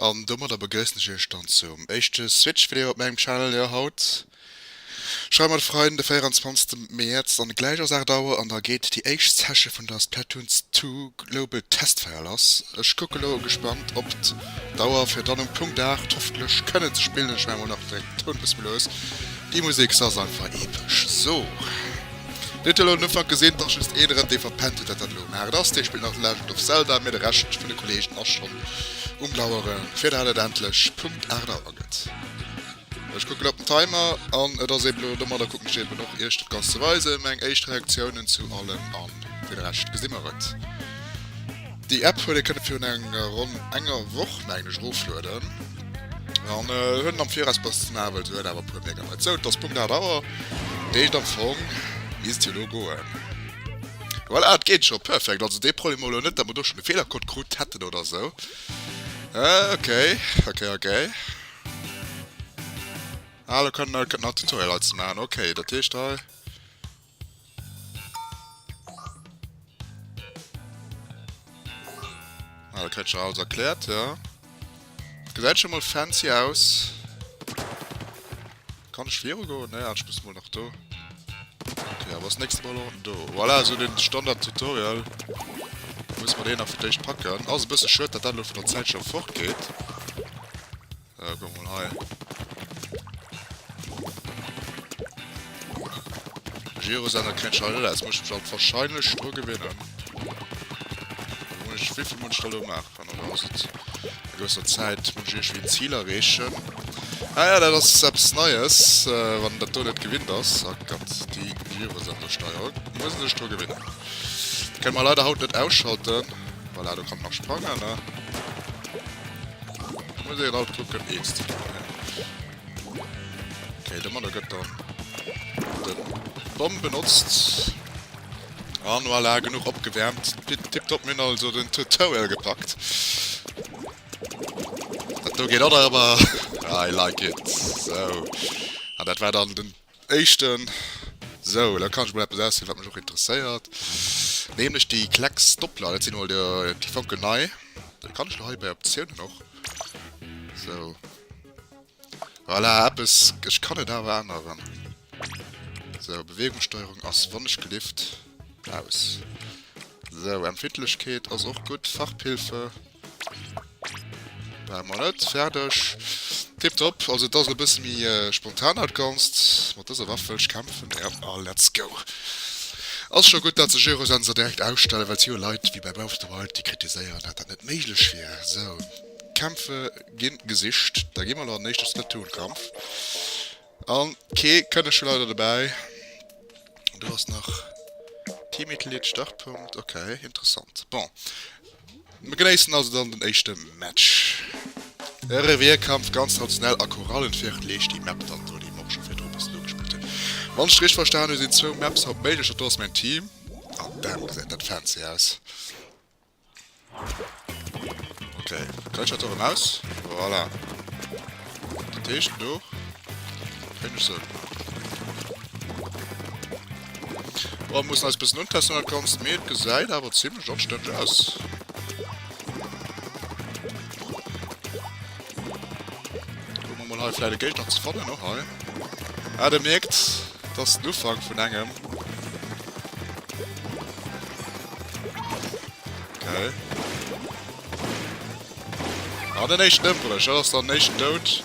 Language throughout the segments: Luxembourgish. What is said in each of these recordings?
An domadder begréissen ech iech dann zum éischte Switch Video op mengem Channel. Jo haut schreiwe mer de Freiden de 24 Mäerz an gläich ass 8 Auer an da geet déi éischt Session vun der Splatoon 2 Global Testfeier lass. Ech kucke lo gespannt op d'Auer fir dann um Punkt 8 hoffentlech kënnen ze spillen. Ech maache mol nach direkt den Toun e bësse méi lues. Déi Musek se ass einfach epesch. So. Dir hutt jo elo den Ufank gesinn, et ass just een erëm dee verpennt huet dat dat elo um 8 ass. Dee spillt nach The Legend of Zelda, mee de Rescht vun de Kollegen ass schonn um laueren fir dat et endlech Punkt 8 Auer gëtt. Ech kucken op den Timer an et ass eben elo domadder kucken ech eben och iech dat Ganzt ze weisen, meng éischt Reaktiounen zu allem an fir de Rescht gesi mer et. Déi App huet ee kënne virun enger ronn enger Woch mengen ech eroflueden an huet en am Viraus bëssen ze maachen, well se huet awer e puer Megabyte. Sou, et ass Punkt 8 Auer, dat heescht am Fong misst jo elo goen. Voilà, et geet scho, perfekt. Also dee Problem hu mer elo net, datt mer do schonn e Feelercode krut hätten oder sou. Ok, ok, ok. Ah, lo kann kënnt nach Tutorial hei ze maachen. Ok, dat heescht hei. Ah, da kritt schon alles erklärt, ja. Gesäit schon mal fancy aus. Kann ich viru goen? Nee, ich muss mal nach do. Okay, aber das nächste Mal auch do. Voilà, so den Standard-Tutorial. Muss man den nach fir d'éischt packen. Ass e bësse schued, dat dat elo vun der Zäit scho fortgeet. Äh, guck mal hei. Gyrosender kennt schon alle aus. Muss ich mich halt wahrscheinlich dran gewinnen. Muss ich, wie viel muss ich da lo machen? Oder ass et a gewësser Zäit muss ich irgendwie ein Ziel erreechen? Ah ja, dat ass eppes Neies, äh, wann dat do net gewinnt ass. Oh Gott, déi Gyrosendersteuerung. Muss ich dran gewinnen. Können wir leider haut net ausschalten. Voilà, do kann man nach sprangen, ne? Muss een alt kucken eens ze ginn. Okay, domadder gëtt dann den Bomm benotzt. An voilà, genuch opgewärmt. Tipptopp, mir hunn also den Tutorial gepackt. Dat do geet och nach ëmmer. I like it. Sou. An dat war dann den Éischten. Sou, elo kann ech mol eppes auswielen, wat mech och interesséiert, nämlech déi Klecks Doppler. Dat sinn mol déi fonkelnei. Déi kann ech elo hei bei Optiounen och. Sou. Voilà, eppes, ech kann et awer änneren. Sou, Bewegungssteuerung ass wonschgelift aus. Sou, Empfindlechkeet ass och gutt. Farbhilfe. Brauche mer net. Fäerdeg. Tiptop. Also et ass e bësse méi spontan dat Ganzt. Mat dëser Waff wëll ech kämpfen. Ja, a let's go. Ass scho gutt, dat se Gyrosensor direkt ausstellen, well et si jo Leit wéi bei Breath of the Wild, déi kritiséieren, dat dat net méiglech wier. Sou, Kämpfe ginn gesicht. Da gi mer elo an den éischte Splatoon-Kampf. An kee kënne scho leider dobäi. Do ass nach Teammitglied, Startpunkt. Ok, interessant. Bon, mir genéissen also dann den éischte Match. E Revierkampf, ganz traditionell a Korallenviertel heescht déi Map dann do, déi mer och scho virdru e bëssen ugespillt hunn. Wann ech et richteg verstan hunn, sinn zwou Maps haut méiglech. Dat do ass mäin Team. An damn, gesäit dat fancy aus. Okay, kann ich dat erëm aus? Voilà. Dat heescht, do kéint ech se. Bon, mussen eis bëssen untesten dat Ganzt, mee et gesäit awer zimmlech anstänneg aus. Kucke mer mol hei vläit e Géigner ze fannen, och hei. Ah, der mierkt, dat ass den Ufank vun engem. Okay. Ah, den éischten Ëmbréch, dat ass dann den éischten Doud.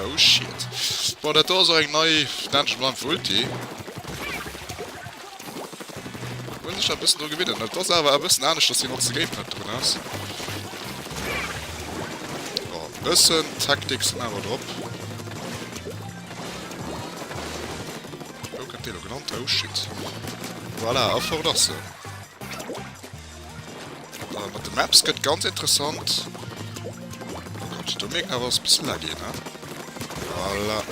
Oh shit. Bon, dat do ass och eng nei, nenn ech mol einfach Ulti. Muss ech e bëssen dru gewinnen. Dat ass awer e bëssen anescht, wéi wann s de Gamepad drun has. Bon, e bëssen Taktik si mer awer drop. Wou kënnt dee lo genannt? Oh shit. Voilà, a fort ass se. Äh, mat de Maps gëtt ganz interessant. Oh Gott, do mierken awer ass e bësse laggy, ne? Voilà.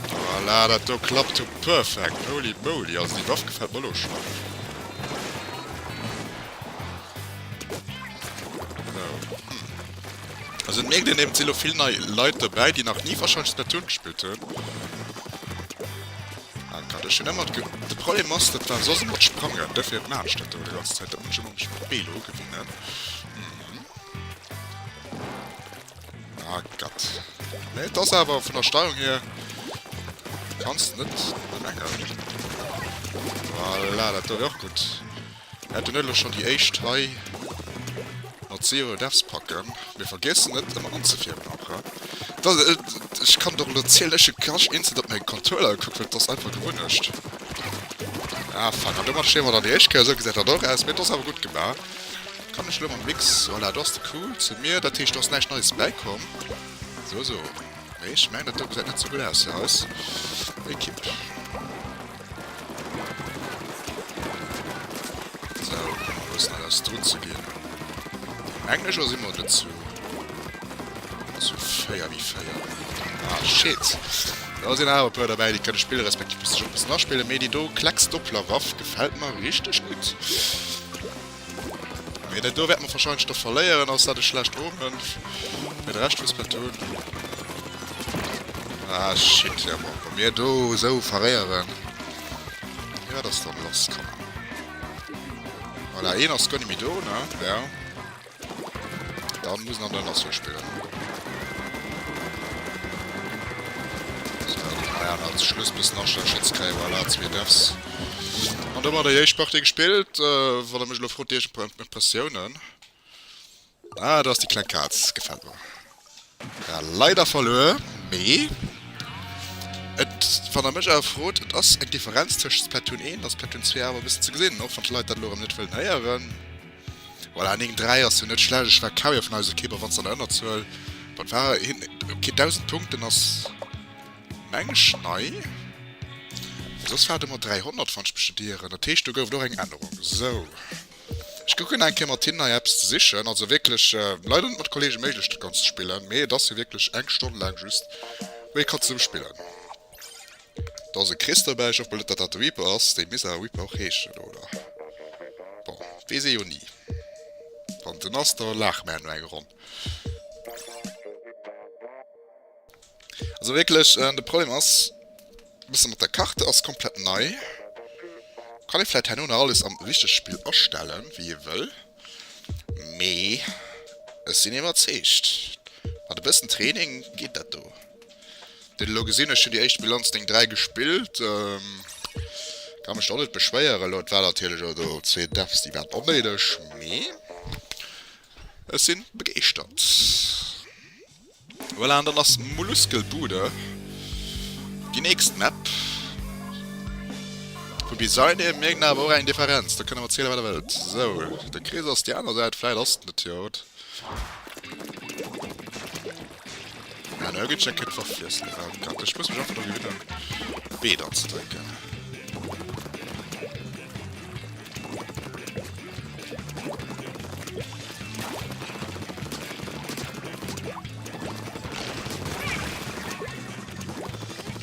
Voilà, dat do klappt jo perfekt. Holy moly, also déi Waff gefält mer lo schon. So. Hm. Also et mierkt een eben, et si lo vill nei Leit dobäi, déi nach ni wahrscheinlech Splatoon gespillt hunn. Gott, ech hunn ëmmer de Problem ass, dat war soss ëmmer d'Sprangen, dofir maan ech dat do déi ganz Zäit, dat muss ech ëmmer mech mat B elo ugewinnen. Ah Gott. Nee, et ass awer vun der Steierung hier, kanns net bemängelen. Voilà, dat do wär och gutt. Hätt en net elo schon déi éischt hei mat Zero Deaths packen. Mir vergiessen net ëmmer anzefierwen och he. Ech kann et och elo zielen, ech hu ganz instant op mäin Controller gekuckt, well et ass einfach Gewunnecht. Ah fuck, an domat stinn mer dann déi éischt Kéier. Esou gesäit dat och aus, mee et ass awer gutt gemaach. Kann ech elo mam Mix, voilà, do ass de Cool zu mir, dat heescht do ass näischt Neies bäikomm. Sou sou, mee ech mengen dat do gesäit net sou gutt aus fir eis Ekipp. Sou, kucke mer e bëssen hei eis drun ze ginn. Mengen ech, oder si mer net zu, zu 4 wéi 4? Ah, shit! Da sinn awer e puer derbäi, déi kënne spillen, respektiv musse sech och e bëssen aspillen. Mee déi do Klecks-Dopplerwaff gefält mer richteg gutt. Mee dat do wäerte mer wahrscheinlech da verléieren. Ass dat e schlecht Omen fir de Rescht vu Splatoon? Ah shit, ja bon, wa mir do esou verléieren, jo wat ass dann lass, Kanner? Voilà, een ass guer net méi do, ne? Ja. Dann muss en an der Ënnerzuel spillen. So, ah ja, nach zu Schluss bëssen Astellschutz kréien, voilà, zwee Defs. An domat déi éischt Partie gespillt. Wann der mech elo frot, déi éischt Impressiounen. Ah, do ass déi kleng Kaz, gefält mer. Ja, leider verluer, mee et, wann der mech awer frot, et ass eng Differenz tëscht Splatoon 1 a Splatoon 2 awer e bëssen ze gesinn, och wann d'Leit dat elo erëm net wëllen héieren. Voilà, 9, 3 ass jo net schlecht. Ech war Carrier vun eiser Ekipp a wann s an der Ënnerzuel, wat war hin, ok, 1000 Punkten ass meng ech nei, soss war et ëmmer 300 wann ech mech net ieren. Dat heescht do gouf et och eng Ännerung. Sou, ech kucken eng Kéier mat hinnen hei eppes ze sichen. Also wierklech leider net mat Kollege méiglech dat Ganzt ze spillen, mee et ass jo wierklech eng Stonn laang just wou ee kann zesumme spillen. Do ass e Chris dobäi, ech hoffen mol net dat dat de Reaper ass, dee misst awer Reaper och heeschen, oder? Bon, weess ee jo ni. Wann et en ass, da laache mer herno eng Ronn. Also wierklech, de Problem ass e bësse mat der Karte, ass komplett nei. Kann ee vläit herno nach alles am richtege Spill astellen, wéi ee wëll, mee ech sinn iwwerzeegt, mat e bëssen Training geet dat do. Dir elo gesinn, ech hunn déi éischt Bilanz 9, 3 gespillt. Ka mech do net beschwéieren. Elo, et war natierlech och do zwee Deaths, déi waren onnéideg, mee ech sinn begeeschtert. Voilà, an dann ass Molluskelbude déi nächst Map. Vum Design hier mierkt een awer och eng Differenz, do kënnt der mer zielen, wat der wëllt. Sou, de Chris ass déi aner Säit, vläit ass en et jo. Ja, da gëtt ja keng Verfiessel. Oh Gott, ech muss mech einfach dru gewinnen, B dann ze drécken.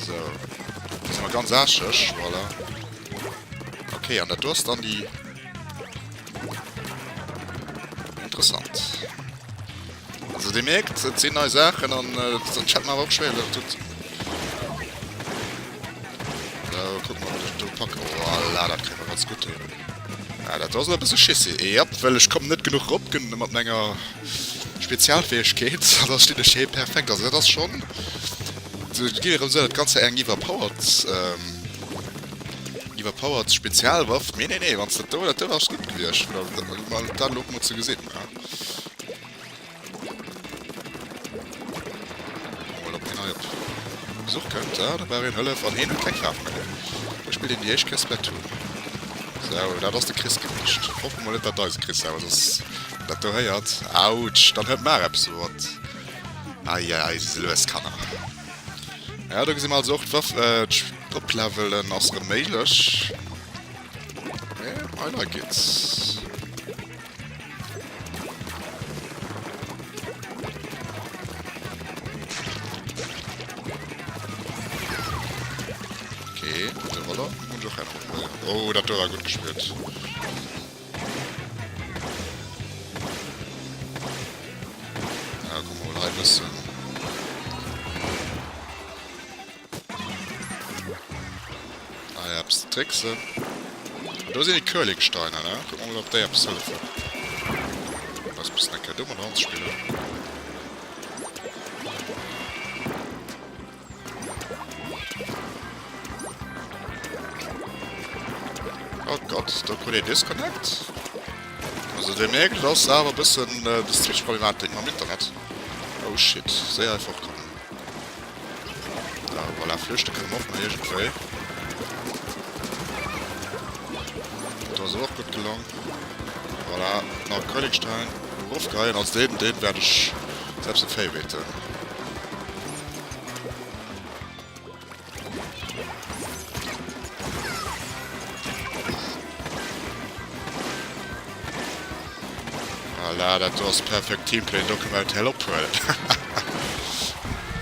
So. Da sind wir ganz arschig. Voilà. Okay, an dat do ass dann déi... Interessant. Also dir mierkt, et sinn nei Saachen an et schengt mer awer och schwéier dat tut. So, kucken mer, wat ech do packen. Voilà, dat kréie mer ganz gutt hin. Ah, dat ass elo e bësse schissi. Jep, well ech kommen net genuch rop mat menger Spezialfäegkeet. An da stinn ech hei perfekt. Also dat ass schonn, et geet erëm esou dat Ganze eng iwwerpowered, iwwerpowered Spezialwaff. Mee nee, nee, wann s dat do, dat do ass gutt gewiescht, fir dat elo och mol ze gesinn. Mol op hien hei op Besuch kënnt. Ah, da brauch een Hëllef an hien huet keng Faarf méi. Do spillt een déi éischt Kéier Splatoon. Sou, dat ass de Chris gewiescht. Hoffe mol net, dat eise Chris awer soss dat do héiert. Autsch, dann huet mar eppes mat. Ei, ei, ei, si se lues, Kanner. Ja, do gesi mer also och d'Waff, d'Oplevelen ass erëm méiglech. Mee I like it. Okay, de Roller muss ich auch noch probieren. Oh, dat do war gut gespielt. Ja, komm mal hei bisschen. tricksen. An do sinn déi Curlingsteiner, ne? Kucke mer mol, ob déi eppes hëllefen. Eis bëssen eng Kéier domat anzespillen. Oh Gott, do krut ee Disconnect. Also dir mierkt, et ass awer e bëssen déi Switch-Problematik mam Internet. Oh shit, séier hei fortkommen. Da voilà, flüchte kënne mer och nach iergendwéi. Dat ass och gutt gelong. Voilà, nach e Curlingstein erofgeheien. Also deen, deen wäert ech selbst net favoriten. Voilà, dat do ass perfekt Teamplay, do kënne mer Hotel ophuelen.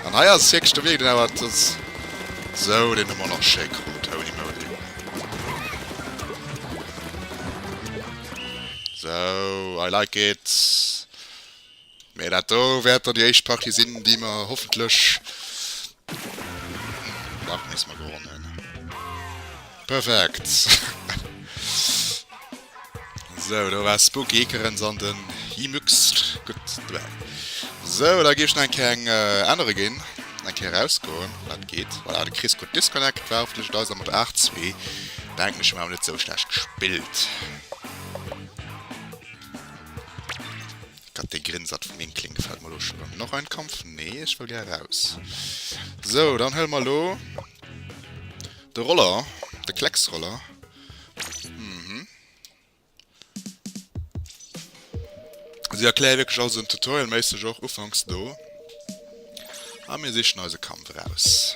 An hei ass wierklech, do mierkt een awer, dass sou, deen hu mer nach schéi krut, holy moly. Sou, I like it. Mee dat do wäert dann déi éischt Partie sinn, déi mer hoffentlech nach nees mol gewonnen hunn. Perfekt! Sou, do war Spooky Icarens an den Himux gutt dobäi. Sou, da géif ech nach eng Kéier eng ännere ginn, eng Kéier erausgoen. Dat geet. Voilà, de Chris krut Disconnect, war hoffentlech et eis a mat 8, 2 denken ech, hu mer awer net sou schlecht gespillt. Gott, dee Grinsert vum Inkling gefällt mer lo schon rem. Noch ein Kampf? Nee, ech wëll gär raus. Sou, dann huele mer lo de Roller, de Klecksroller. Mhm. Si erkläre wierklech alles en Tutorial-méisseg och ufanks do. A mir sichen eise Kampf eraus.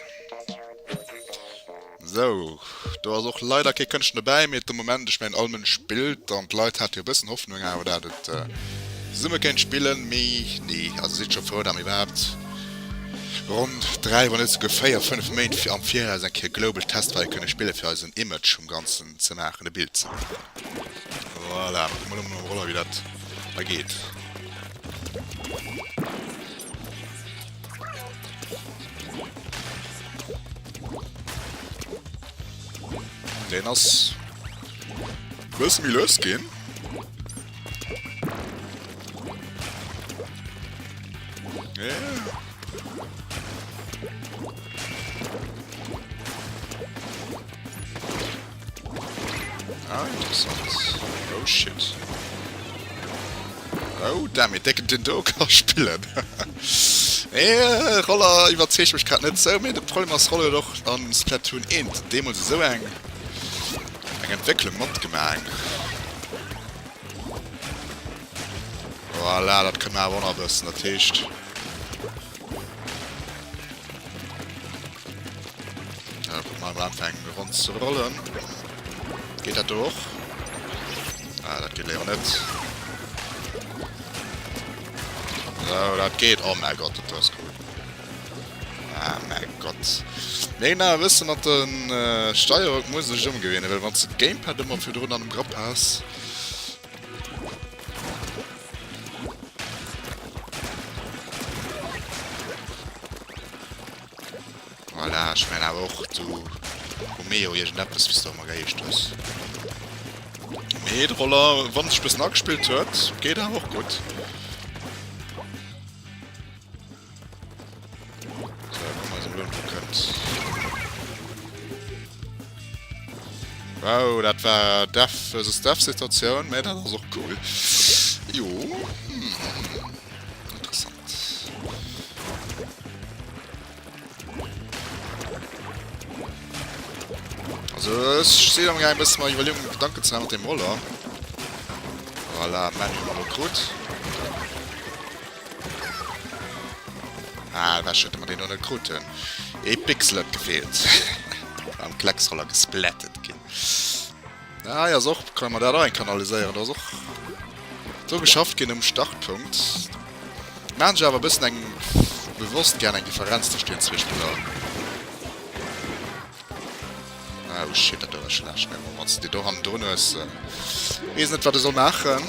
Sou, do ass och leider kee Kënschtler dobäi, mee de Moment, ech mengen all Mënsch spillt an d'Leit hate jo e bëssen Hoffnung awer dat et zesumme kéint spillen, mee nee, also sidd scho frou dat mir iwwerhaapt ronn 3, wann net souguer 4, 5 Méint am Viraus eng Kéier Global Testfire kënne spille fir eis en Image vum Ganzen ze maachen, e Bild ze maachen. Voilà, da kucke mer elo mol mam Roller wéi dat da geet. Den ass bësse méi lues ginn. Ja. Ah, interessant. Oh shit. Oh damn it, décken den do ka spillen. Nee, Roller iwwerzeegt mech grad net sou, mee de Problem ass, Roller huet och an Splatoon 1 deemools esou eng eng Entwécklung matgemaach. Voilà, dat kënne mer awer och nach e bëssen, dat heescht. Ja, guck mal, am Anfang rond ze rollen. Geht dat do och? Ah, dat geht leider net. So, dat geht. Oh mein Gott, dat ass cool. Ah, mein Gott. Nee, na, wësse mat den äh, Steierung muss ech ëmgewinnen, well wann du Gamepad ëmmer virdrun an dem Grapp has, Voilà, ech mengen awer och du Romeo iergendeppes wéi s de och ëmmer geheescht hues. Mee de Roller, wann sech bëssen agespillt huet, geet awer och gutt. So, kucke mer eis emol un, wou kënnt. Wow, dat war Death versus Death Situatioun, mee dat ass och cool. Jo, hm, interessant. Also ech sinn am gaang e bësse mer Iwwerleeungen Gedanken ze maachen mat deem Roller. Voilà, Menu hu mer elo krut. Ah, war schued, datt mer deen do net kruten. Ee Pixel huet gefeelt. Am Klecksroller gesplattet ginn. Ah, hei ass och, kann mer dat och eng kanaliséieren, do ass och dru geschafft ginn um Startpunkt. Maachen ech awer e bëssen eng bewosst gär eng Differenz tëscht deenen zwee Spiller. Ah, oh shit, dat do war schlecht. Mee bon, wann s de déi do hannendrun hues, weess net, wat e soll maachen.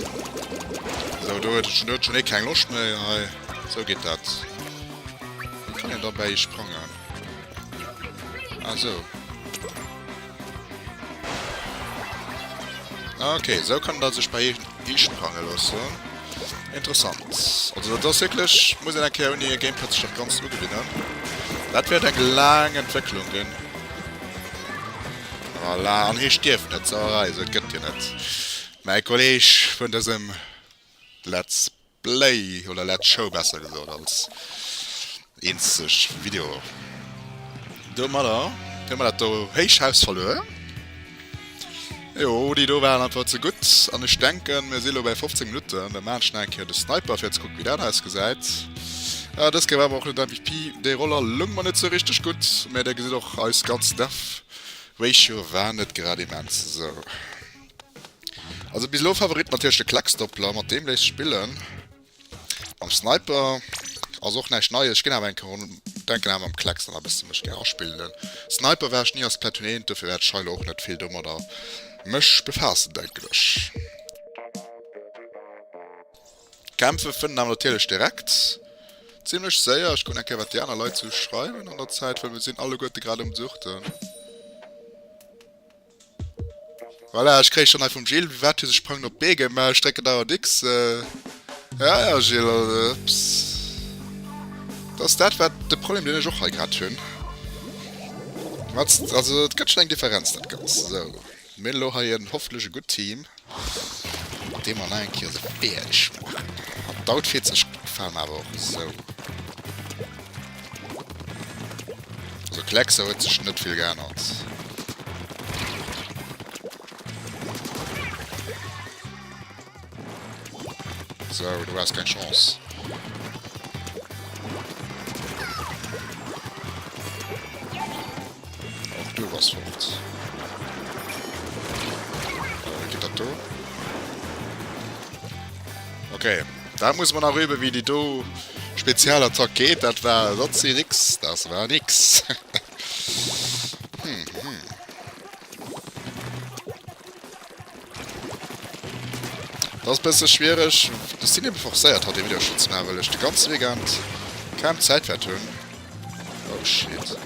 Sou, do huet do huet schonn ee keng Loscht méi. Hei, sou geet dat. Wéi kann een derbäi sprangen? Ah, sou. Ok, esou kann dat sech bei ee sprange loossen. Interessant. Also dat ass wierklech, muss een eng Kéier ouni e Gamepad sech dat Ganzt ugewinnen. Dat wäert eng laang Entwécklung ginn. Voilà, an hie stierft net. Sauerei, esou et gëtt hien net. Mäi Kolleg vun dësem Let's Play, oder Let's Show besser gesot, als eenzeg Video. Domadder hu mer dat do Héichhaus verluer. Jo, déi do waren einfach ze gutt. An ech denken, mir si elo bei 15 Minutten. Da maachen ech nach eng Kéier de Sniper, fir ze kucken, wéi dat ausgesäit. Ah, dës Kéier war awer och net MVP. Déi Roller loung mer net sou richteg gutt. Mä der gesitt och, eis ganz Death Ratio war net grad immens. Sou. Also bis elo Favorit natierlech de Klecksdoppler, mat deem léisst spillen. Mam Sniper ass och näischt Neies. Ech ginn awer eng Kéier ronn, denken awer mam Klecks dann e bësse mech gär aspillen. Sniper war ech ni a Splatoon 1, dofir wäert ech hei elo och net vill domadder mech befaassen, denken ech. D'Kämpfe fënnt awer natierlech direkt zimlech séier. Ech kucken eng Kéier wat déi aner Leit sou schreiwen an der Zäit, well mir sinn alleguerte grad um Suchten. Voilà, ech kréie schon hei vum Gilles, wéi wat hu se sprangen op d'Bee gemaach, ech drécken dauernd X. Ja, ja, Gilles, also, ups. Dat ass dat, wat de Problem, deen ech och hei grad hunn. Wat, also, et gëtt schon eng Differenz, dat Ganzt. Sou, mir hunn elo hei en hoffentlech e gutt Team, mat deem mer nach eng Kéier se fäerdeg maachen. An d'Outfits, ech gefale mer awer och esou. Also Kleckser huet sech net vill geännert. So, du hast keng Chance. Auch du warst fort. Äh, geht dat do? Okay. Da muss man nach üben, wéi déi do Spezialattack geet. Dat war dat si nix. Das war nix. hm, hm. Das ass bësse schwiereg. Ech sinn ebe forcéiert, haut dee Video schon ze maachen, well ech de ganze Weekend kaum Zäit wäert hunn. Oh shit.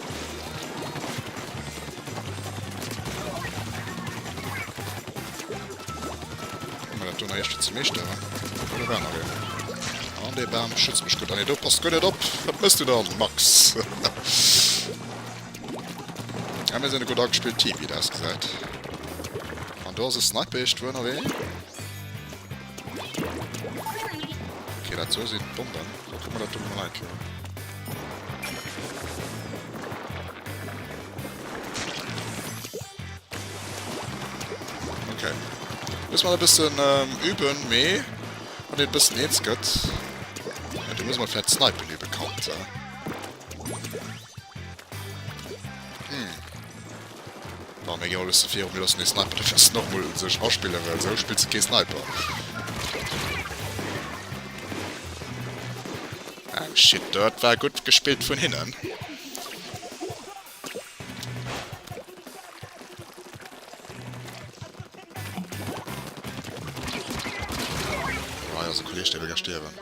Kommen dat do nach eischt ze meeschteren? Oh, do war nach een. An dee Bam schützt mech gutt. Ah nee, do passt guer net op. Wat mëss du dann, Max? Ja, mir sinn e gutt agespillt Team, wéi et ausgesäit. An do ass e Sniper iergendwou ënnerwee. Okay, dat do sinn d'Bomben. Da kucke mer dat do mol eng Kéier. Okay. Muss man e bëssen ähm, üben, mee wann een e bëssen eens gëtt. Ja, du muss man vielleicht snipen üben, kommt. Äh. Hm. Bon, mir ginn mol e bësse viru, mir loossen dee Sniper de bëssen och mol sech aspillen, well esou spills de kee Sniper. Ah, shit, dat war gutt gespillt vun hinnen. Oh, hei ass e Kolleg, dee wëll gär stierwen.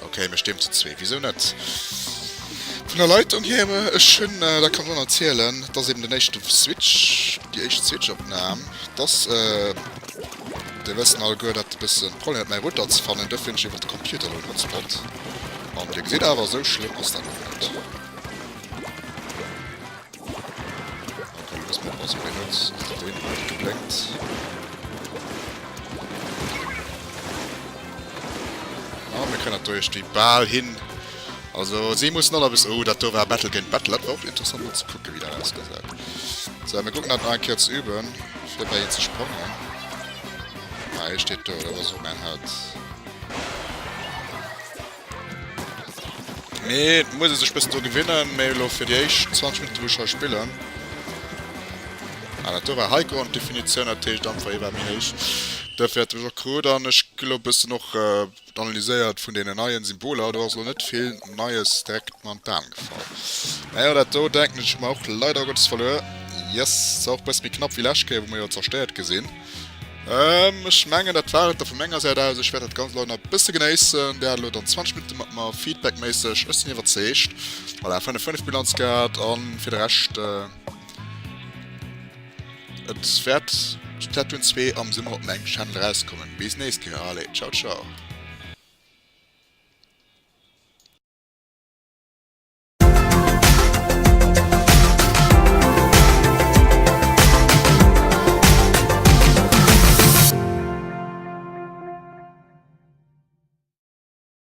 Okay, mir stierwen zu zwee. Wisou net? Vun der Leitung hier, ech hunn, dat kann ech och nach erzielen, dat ass eben den éischte Switch, déi éischt Switch-Opnam. Dass, Dir wëssen alleguer, dat e bëssen Problem huet mäi Router ze fannen, duerfir hunn ech iwwert de Computer elo en Hotspot. An Dir gesitt awer, esou schlëmm ass dat och net. Ok, lo musse mer oppassen, deen huet, deen huet geblénkt. Ah, mir kréien dat do iergendwéi bal hin. Also si mussen och nach e bëssen, oh dat do war Battle géint Battle, dat war och interessant mol ze kucken, wéi dat ausgesäit. Sou, mir kucken dat nach eng Kéier ze üben, fir bei een ze sprangen. Ah, hie steet do, dat ass och mäin Held. Mee et muss ee sech bëssen dru gewinnen, mee elo fir déi éischt 20 Minutten, wou ech hei spillen. Ah, dat do war High Ground Definitioun, dat heescht einfach, hie war méi héich. Duerfir hat e mech och krut an ech elo bëssen och Analyséiert vun deenen neien Symboler, do ass elo net vill Neies direkt mer an d'Aan gefall. Mä jo, dat do denken ech hu mer och leider Gottes verluer. Yes, zwar och bësse méi knapp wéi lescht Kéier, wou mer jo zerstéiert gi sinn. Ech mengen dat war et da vu menger Säit aus. Ech wäert dat Ganzt elo nach e bësse genéissen. Dir hat elo dann 20 Minutte mat mer feedbackméisseg. Ech sinn iwwerzeegt. Voilà, 5, 5 Bilanz gehat an fir de Rescht. Et wäert Splatoon 2 am Summer op mengem Channel erauskommen. Bis nächst Kéier, allez, ciao ciao.